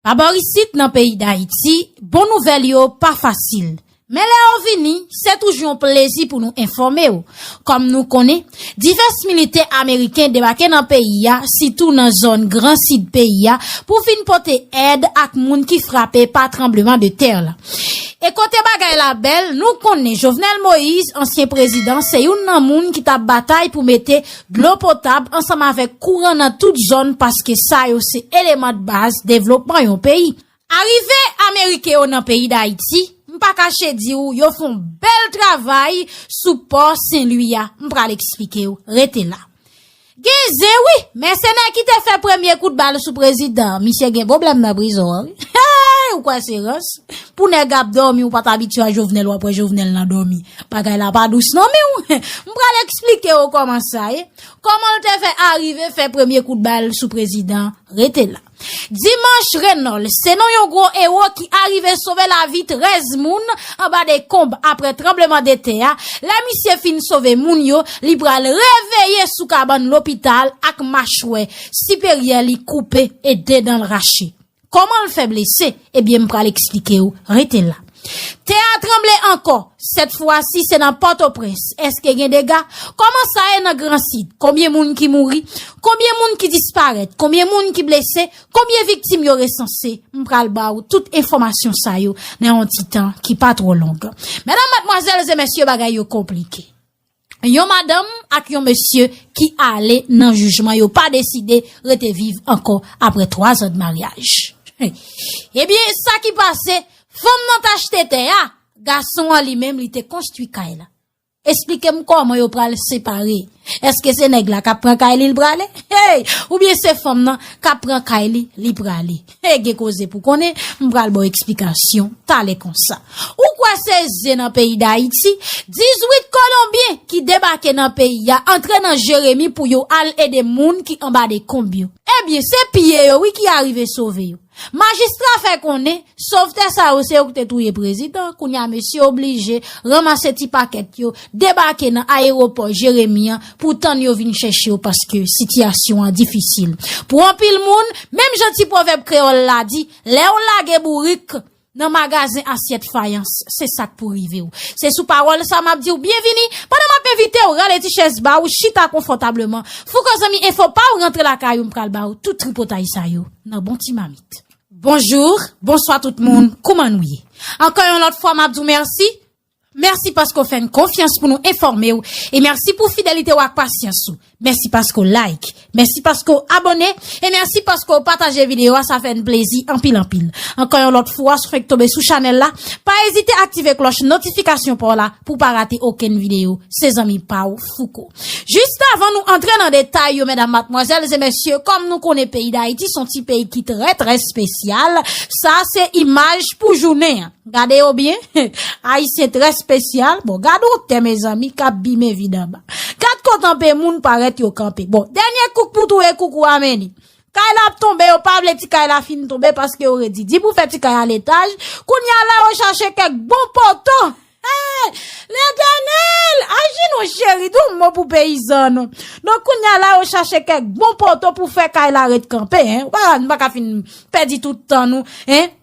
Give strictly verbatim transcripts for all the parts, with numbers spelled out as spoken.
Abò isit nan peyi Dayiti, bon nouvèl yo pa fasil. Men lè yo vini, se toujou yon plezi pou nou enfòme w. Kòm nou konnen, divès militè ameriken debake nan peyi a, sitou nan zòn Gran Sid peyi a, pou vin pote èd ak moun ki frape pa tranbleman de tè la. E kote bagay la bèl, nou konnen Jovenel Moïse, ansyen prezidan, se youn nan moun ki t ap batay pou mete dlo potab ansanm avèk kouran nan tout zòn, paske sa yo se eleman de baz devlopman yon peyi. Arive ameriken yo nan peyi Dayiti, m pa kache di w, yo fè yon bèl travay sou pò Sen Lwi a. M pral eksplike w. Rete la. Gen zen wi, mèsenè ki te fè premye kout bal sou prezidan, misye gen pwoblèm nan prizon an wi. Hey, ou kwè se rans? Pou nèg ap dòmi, ou pa t abitye a Jovenel, w ap wè Jovenel nan dòmi. Bagay la pa dous non, men w. M pral eksplike w kòman sa ye. Kòman l te fè arive fè premye kout bal sou prezidan? Rete la. Dimanch Renòl, se non yon gwo ewo ki arive sove lavi trèz moun anba dekonb apre tranbleman de tè a. Lè misye fin sove moun yo, li pral reveye sou kabann lopital ak machwè siperyè li koupe e de dan l rache. Kòman l fè blese? Ebyen, m pral eksplike w. Rete la. Tè a tranble ankò. Sèt fwa si se nan Pòtoprens. Èske gen dega? Kòman sa ye nan Gran Sid? Konbyen moun ki mouri? Konbyen moun ki disparèt? Konbyen moun ki blese? Konbyen viktim yo resanse? M pral ba w tout enfòmasyon sa yo nan yon ti tan ki pa twò long. Medam, madmwazèl e mesye, bagay yo konplike. Yon madanm ak yon mesye ki ale nan jijman, yo pa deside rete viv ankò apre twa zan de maryaj. Ebyen, sa ki pase, fanm nan t achte tè a, gason an li menm li te konstwi kay la. Esplike m kòman yo pral separe. Èske se nèg la k ap pran kay li, l prale? Hey! Oubyen se fanm nan k ap pran kay li, li prale? E gen koze pou konnen, m pral ba w eksplikasyon talè konsa. Ou kwè se zen nan peyi Dayiti? Dizuit Kolonbyen ki debake nan peyi a, antre nan Jeremi pou yo al ede moun ki anba dekonb yo. Ebyen, se piye yo wi ki arive sove yo. Majistra fè konnen, sovtè sa yo se yo ki te touye prezidan. Kounye a, mesye oblije ranmase ti pakèt yo, debake nan ayewopò Jeremi an pou tann yo vin chèche yo, paske sitiyasyon an difisil. Pou anpil moun, menm jan ti pwovèb kreyòl la di, lè w lage bourik nan magazen asyèt fayans, se sa k pou rive w. Se sou pawòl sa m ap di w byenvini, pandan m ap envite w rale ti chèz ba w, chita konfòtableman. Fouko Zanmi Enfo pa w rantre lakay ou, m pral ba w tout tripotay sa yo nan bon ti mamit. Bonjou, bonswa tout moun, kouman nou ye? Ankò yon lòt fwa, m ap di w mèsi. Mèsi paske w fè n konfyans pou nou enfòme w. E mèsi pou fidelite w ak pasyans ou. Mèsi paske w like. Mèsi paske w abòne. E mèsi paske w pataje videyo a, sa fè n plezi anpil anpil. Ankò yon lòt fwa, si w fenk tonbe sou chanèl la, pa ezite aktive klòch notifikasyon pa w la pou w pa rate okenn videyo. Se zanmi pa w, Fouko. Jis avan nou antre nan detay yo, medam, madmwazèl e mesye, kòm nou konnen peyi Dayiti se yon ti peyi ki trè, trè espesyal, sa se imaj pou jounen an. Gade yo byen, Ayisyen trè espesyal. Bon, gade yon tè, mezanmi, k ap bimen vide anba. Gad kote anpe moun parèt yo kanpe. Bon, dènye kouk pou touye koukou a, men li. Kay la ap tonbe, yo pa vle ti kay la fin tonbe paske yo redi di pou fè ti kay a letaj. Kounye a la, yo chache kèk bon poto. Hey, Letènèl, aji non cheri, di yon mo pou peyizan nou. Donk, kounye a la, yo chache kèk bon poto pou fè kay la ret kanpe, en. Ou pa, nou pa ka fin pèdi tout tan nou, en.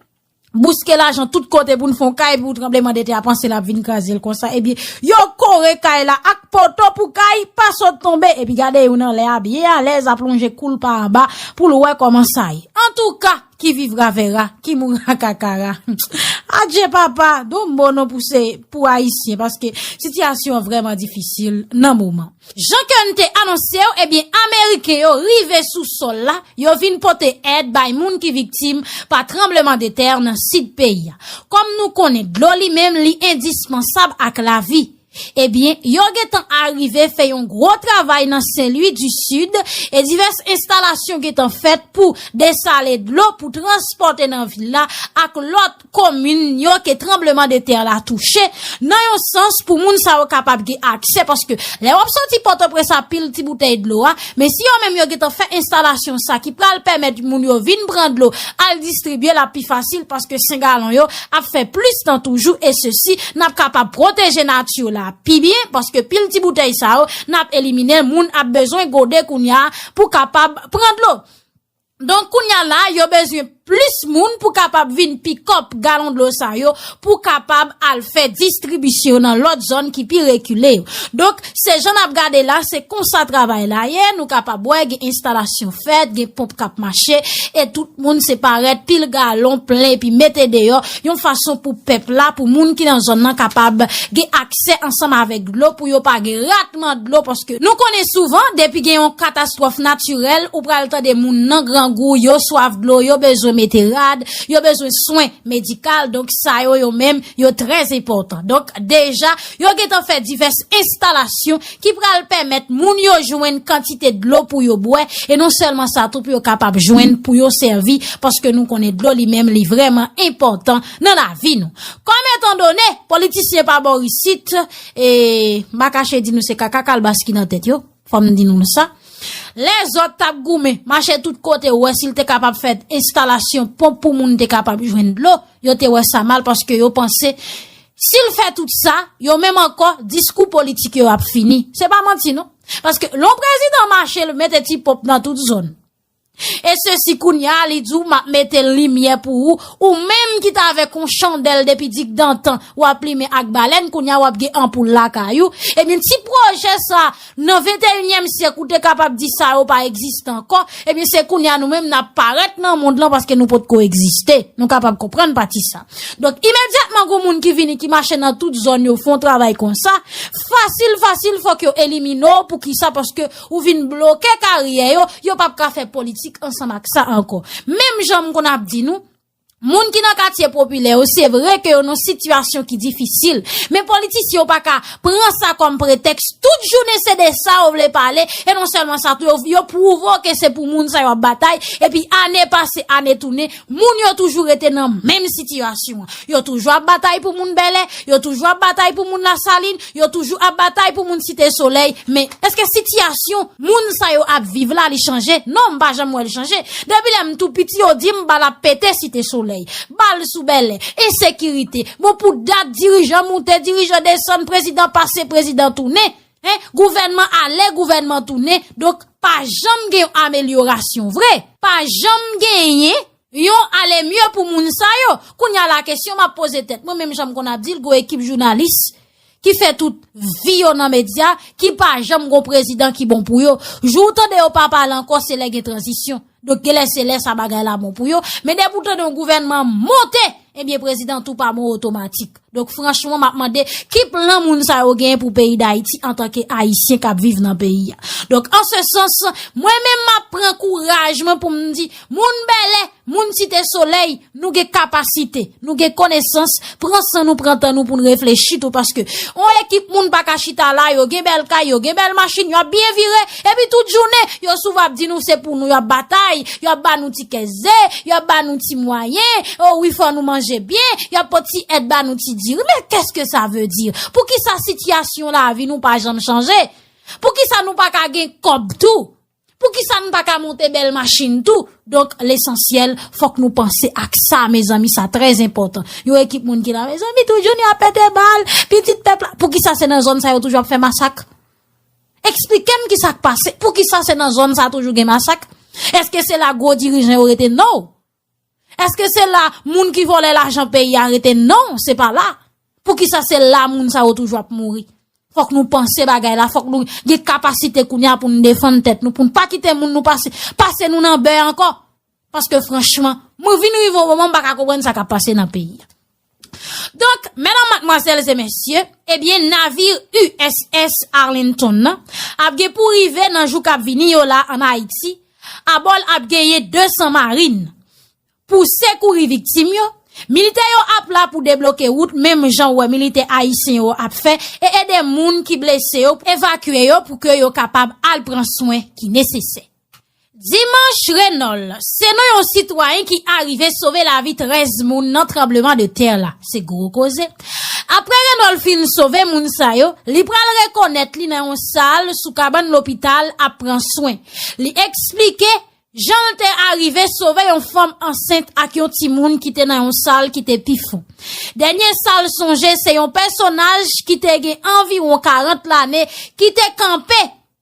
Bouske lajan tout kote pou n fè yon kay, pou tranbleman de tè a panse l ap vin kraze l konsa. Ebyen, yo kore kay la ak poto pou kay pa sot tonbe. Epi gade youn anlè a byen alèz ap lonje kou l pa anba pou l wè kòman sa ye. Antouka, qui vivra verra, qui mourra kakara. Adje papa, di yon mo non pou se, pou Ayisyen, paske sitiyasyon an vrèman difisil nan moman. Jan ke n te anonse w, ebyen, Ameriken yo rive sou sòl la, yo vin pote èd bay moun ki viktim pa tranbleman de tè nan sid peyi a. Kòm nou konnen, dlo li menm, li endispansab ak lavi. Ebyen, yo gentan arive fè yon gwo travay nan Sen Lwi di Sid, e divès enstalasyon gentan fèt pou desale dlo, pou transpòte nan vil la, ak lòt komin yo ke tranbleman de tè la touche, nan yon sans pou moun sa yo kapab gen aksè, paske lè w ap soti Pòtoprens a pil ti boutèy dlo a, men si yo menm yo gentan fè enstalasyon sa ki pral pèmèt moun yo vin pran dlo, al distribye l ap pi fasil, paske sen galon yo ap fè plis tan toujou, e sesi n ap kapab pwoteje nati la pi byen, paske pil ti boutèy sa yo n ap elimine, moun ap bezwen gode kounye a pou kapab pran dlo. Donk, kounye a la, yo bezwen plis moun pou kapab vin pikòp galon dlo sa yo, pou kapab al fè distribisyon nan lòt zòn ki pi rekile yo. Donk, se jan n ap gade la, se konsa travay la ye, nou kapab wè gen enstalasyon fèt, gen ponp k ap mache, e tout moun se parèt pil galon plen epi mete deyò, yon fason pou pèp la, pou moun ki nan zòn nan kapab gen aksè ansanm avèk dlo, pou yo pa gen ratman dlo, paske nou konnen souvan, depi gen yon katastwòf natirèl, ou pral tande moun nan grangou, yo swaf dlo, yo bezwen mete rad, yo bezwen swen medikal, donk sa yo, yo menm, yo trè enpòtan. Donk, deja, yo gentan fè divès enstalasyon ki pral pèmèt moun yo jwenn kantite dlo pou yo bwè, e non sèlman sa tou, pou yo kapab jwenn pou yo sèvi, paske nou konnen dlo li menm li vrèman enpòtan nan lavi nou. Kòm etan done, politisyen pa bò isit, e m pa kache di nou se kaka kalbas ki nan tèt yo, fò m di nou sa. Lèzòt t ap goumen, mache tout kote, ou wè si l te kapab fè enstalasyon ponp pou moun te kapab jwenn dlo, yo te wè sa mal paske yo panse, si l fè tout sa, yo menm ankò, diskou politik yo ap fini. Se pa manti non. Paske lè yon prezidan mache, l mete ti ponp nan tout zòn. E sesi kounye a, li di w, "M ap mete limyè pou ou." Ou menm ki t avèk yon chandèl depi digdantan, w ap limen ak balèn, kounye a w ap gen anpoul lakay ou. Ebyen, ti pwojè sa, nan venteyinyèm syèk, ou te kapab di sa yo pa egziste ankò. Ebyen, se kounye a nou menm n ap parèt nan mond lan paske nou potko egziste. Nou kapab konprann pati sa. Donk, imedyatman, gon moun ki vini, ki mache nan tout zòn yo, fè yon travay konsa, fasil, fasil, fòk yo elimine w. Poukisa? Paske ou vin bloke karyè yo, yo p ap ka fè politik ansanm ak sa ankò. Menm jan m konn ap di nou, moun ki nan katye popilè yo, se vre ke yo nan sitiyasyon ki difisil, men politisyen yo pa ka pran sa kòm pretèks. Tout jounen se de sa yo vle pale, e non sèlman sa tou, yo, yo pwouve ke se pou moun sa yo ap batay, epi ane pase, ane tounen, moun yo toujou rete nan menm sitiyasyon an. Yo toujou ap batay pou moun Bèlè, yo toujou ap batay pou moun Lasalin, yo toujou ap batay pou moun Site Solèy, men èske sitiyasyon moun sa yo ap viv la, li chanje? Non, m pa janm wè l chanje. Depi lè m tou piti, yo di m bal ap pete Site Solèy, bal sou Bèlè, ensekirite. Bon, pou dat, dirijan moute, dirijan desann, prezidan pase, prezidan tounen. Hein? Gouvènman ale, gouvènman tounen. Donk, pa janm gen yon amelyorasyon vre. Pa janm genyen yon ale mye pou moun sa yo. Kounye a la kesyon m ap poze tèt mwen, menm jan m konn ap di l, gwo ekip jounalis ki fè tout vi yo nan medya, ki pa janm gon prezidan ki bon pou yo. Jou w tande yo pa pale ankò, se lè gen tranzisyon. Donk, genlè se lè sa bagay la bon pou yo. Men depi w tande yon gouvènman monte, ebyen, prezidan tou pa bon otomatik. Donk, franchman, m ap mande, ki plan moun sa yo genyen pou peyi Dayiti antanke Ayisyen k ap viv nan peyi a? Donk, an se sans, mwen menm, m ap pran kouraj mwen pou m di, moun Bèlè, moun Site Solèy, nou gen kapasite, nou gen konesans, pran san nou, pran tan nou pou n reflechi tou, paske yon ekip moun pa ka chita la, yo gen bèl kay, yo gen bèl machin, y ap byen vire, epi tout jounen, yo souvan ap di nou se pou nou y ap batay, y ap ba nou ti kès ze, y ap ba nou ti mwayen, o wi, fò nou manje byen, y ap pot ti èd ba nou ti diri. Men qu'est-ce que ça veut dire? Poukisa sitiyasyon lavi nou pa janm chanje? Poukisa nou pa ka gen kòb tou? Poukisa n pa ka monte bèl machin tou? Donk, lesansyèl, fòk nou panse ak sa, mezanmi, sa trè enpòtan. Yon ekip moun ki la, mezanmi, tout jounen y ap pete bal, pitit pèp la. Poukisa se nan zòn sa yo toujou ap fè masak? Eksplike m kisa k pase. Poukisa se nan zòn sa toujou gen masak? Èske se la gwo dirijan yo rete? Non. Èske se la moun ki vòlè lajan peyi a rete? Non, se pa la. Poukisa se la moun sa yo toujou ap mouri? Fòk nou panse bagay la, fòk nou gen kapasite kounye a pou n defann tèt nou, pou n pa kite moun nou pase, pase nou nan bè ankò. Paske franchman, mwen vin rive yon moman m pa ka konprann sa k ap pase nan peyi a. Donk, medam, madmwazèl e mesye, ebyen, navir U S S Arlington nan ap gen pou rive nan jou k ap vini yo la ann Ayiti. Abò l ap genyen de san marin pou sekouri viktim yo. Militè yo ap la pou debloke wout, menm jan w wè militè ayisyen yo ap fè, e ede moun ki blese yo, evakye yo pou ke yo kapab al pran swen ki nesesè. Dimanche Renol, se non yon sitwayen ki arive sove lavi trèz moun nan tranbleman de tè la. Se gwo koze. Apre Renol fin sove moun sa yo, li pral rekonèt li nan yon sal sou kabann lopital ap pran swen. Li eksplike jan l te arive sove yon fanm ansent ak yon timoun ki te nan yon sal ki te pi fon. Dènye sa l sonje, se yon pèsonaj ki te gen anviwon karant lane ki te kanpe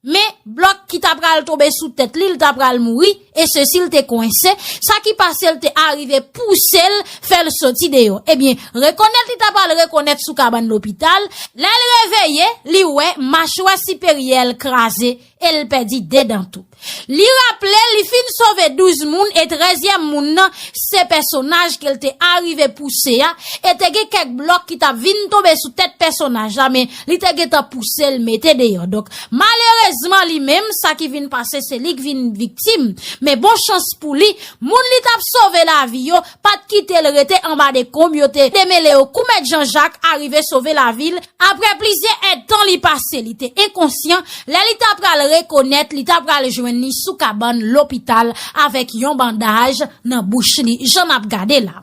men blòk ki ta pral tonbe sou tèt li, li ta pral mouri, e sesi l te kwense, sa ki pase l te arive pouse l, fè l soti deyò. Ebyen, rekonèt li ta pral rekonèt sou kabann lopital, lè l reveye, li wè machwè siperyè l kraze e l pèdi de dan tou. Li raple li fin sove douz moun e trèzyèm moun nan se pèsonaj ke l te arive pouse a, e te gen kèk blòk ki t ap vin tonbe sou tèt pèsonaj la, men li te gentan pouse l mete deyò. Donk, malerezman, li menm, sa ki vin pase, se li k vin viktim. Men bon chans pou li, moun li t ap sove lavi yo pa t kite l rete anba dekonb, yo te demele yo kou mèt Jan Jak arive sove lavi l. Apre plizyè èdtan li pase, li te enkonsyan, lè li ta pral rekonèt, li ta pral jwenn li sou kabann lopital avèk yon bandaj nan bouch li, jan n ap gade la.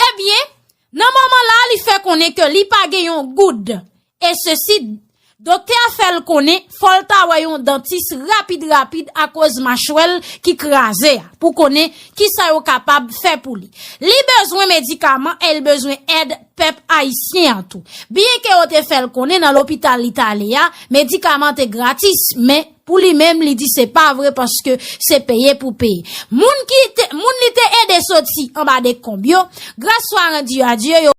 Ebyen, nan moman la, li fè konnen ke li pa gen yon goud. E sesi, doktè a fè l konnen, fò l ta wè yon dantis rapid rapid akoz machwè l ki kraze a, pou konnen kisa yo kapab fè pou li. Li bezwen medikaman e l bezwen èd pèp ayisyen an tou. Byenke yo te fè l konnen nan lopital li t ale a, medikaman te gratis, men pou li menm, li di se pa vre paske se peye pou peye. Moun ki te, moun li te ede soti anba dekonb yo, gras swa randi a Dye, yo